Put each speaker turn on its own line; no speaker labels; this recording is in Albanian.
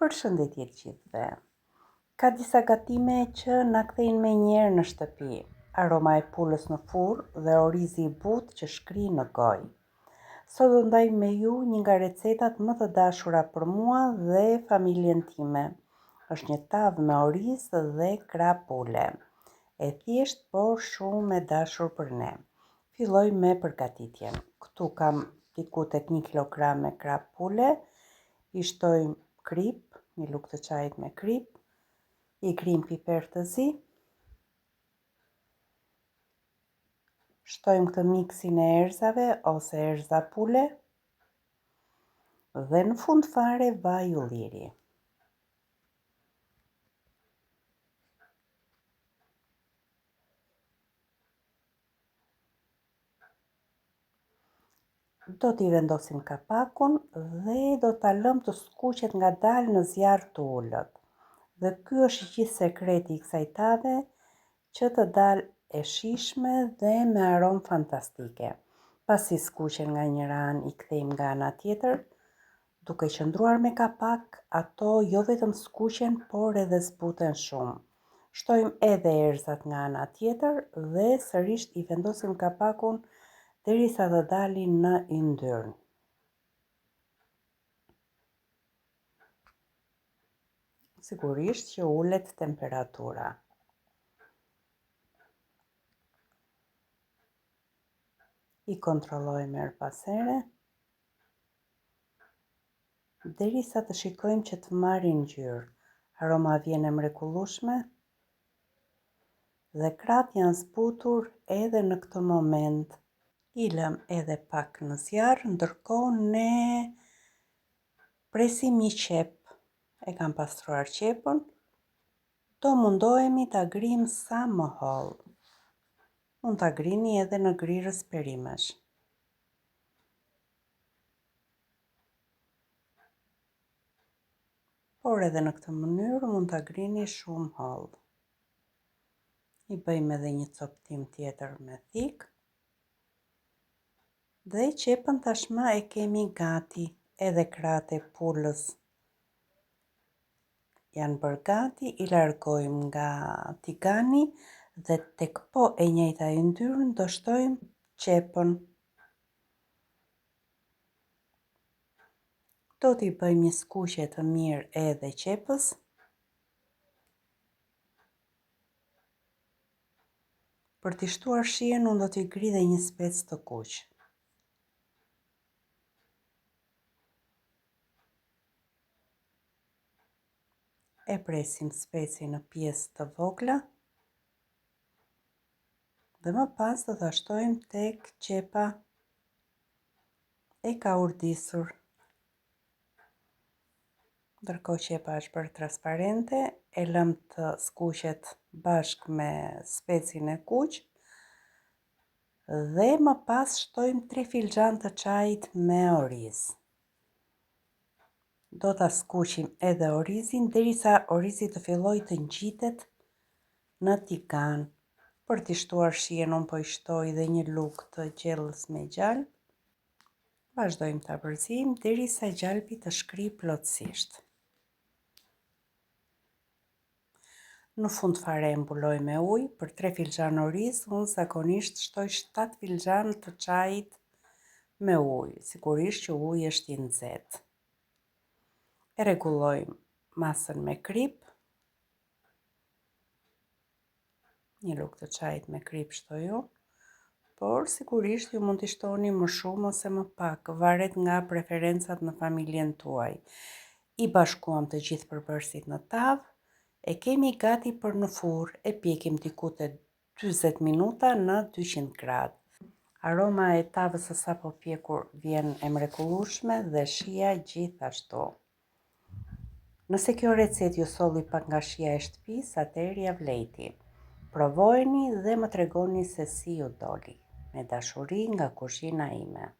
Përshëndetje të gjithëve. Ka disa gatime që na kthejnë menjëherë në shtëpi. Aroma e pulës në furrë dhe orizi i butë që shkrin në gojë. Sot do ndaj me ju një nga recetat më të dashura për mua dhe familjen time. Është një tavë me oriz dhe krah pule. E thjeshtë, por shumë e dashur për ne. Filloj me përgatitjen. Këtu kam diku tek 1 kg me krah pule, I shtojmë kripë, një lugë të çajit me kripë, i grijmë piper të zi, shtojmë këtë miksin e erëzave ose erëza pule dhe në fund fare vaj ulliri. Do t'i vendosim kapakun dhe do ta lëmë të skuqet ngadalë në zjarr të ulët. Dhe ky është i gjithë sekreti i kësaj tave që të dalë e shijshme dhe me aromë fantastike. Pasi skuqen nga njëra anë i kthejmë nga ana tjetër, Duke qëndruar me kapak, ato jo vetëm skuqen, por edhe zbuten shumë. Shtojmë edhe erëzat nga ana tjetër dhe sërish i vendosim kapakun derisa të dalin në yndyrë. Sigurisht që ulet temperatura. I kontrollojmë herë pas here. Derisa të shikojmë që të marrin ngjyrë. Aroma vjen e mrekullueshme dhe krahët janë zbutur edhe në këtë moment. I lëmë edhe pak në zjarr, ndërkohë ne presim një qepë. E kam pastruar qepën. Do mundohemi ta grijmë sa më hollë. Mund ta grini edhe në grirës perimesh. Por edhe në këtë mënyrë mund ta grini shumë hollë. I bëjmë edhe një copëtim tjetër me thikë. Dhe qepën tashmë e kemi gati, edhe krahët e pulës janë bërë gati, i largojmë nga tigani dhe tek po e njëjta yndyrë do shtojmë qepën. Do t'i bëjmë një skuqje të mirë edhe qepës. Për t'i shtuar shijen, unë do t'i grij dhe një spec të kuq. E presim specin në pjesë të vogla. Dhe më pas do ta shtojmë tek qepa e kaurdisur. Ndërkohë qepa është bërë transparente, e lëmë të skuqet bashkë me specin e kuq dhe më pas shtojmë 3 filxhanë të çajit me oriz. Do ta skuqim edhe orizin derisa orizi të fillojë të ngjitet në tigan. Për t'i shtuar shijen unë po i shtoj dhe një lugë të gjellës me gjalpë. Vazhdojmë ta përziejmë derisa gjalpi të shkrijë plotësisht. Në fund fare e mbuloj me ujë, për 3 filxhanë oriz, unë zakonisht shtoj 7 filxhanë të çajit me ujë, sigurisht që uji është i nxehtë. E rregullojmë masën me kripë. Një lugë të çajit me kripë shtoj unë, por sigurisht ju mund t'i shtoni më shumë ose më pak, varet nga preferencat në familjen tuaj. I bashkuam të gjithë përbërësit në tavë, e kemi gati për në furrë, e pjekim diku te 40 minuta në 200 gradë. Aroma e tavës së sapo pjekur vjen e mrekullueshme dhe shija gjithashtu. Nëse kjo recetë ju solli pak nga shija e shtëpisë, atëherë ia vlejti. Provojeni dhe më tregoni se si ju doli. Me dashuri nga kuzhina ime.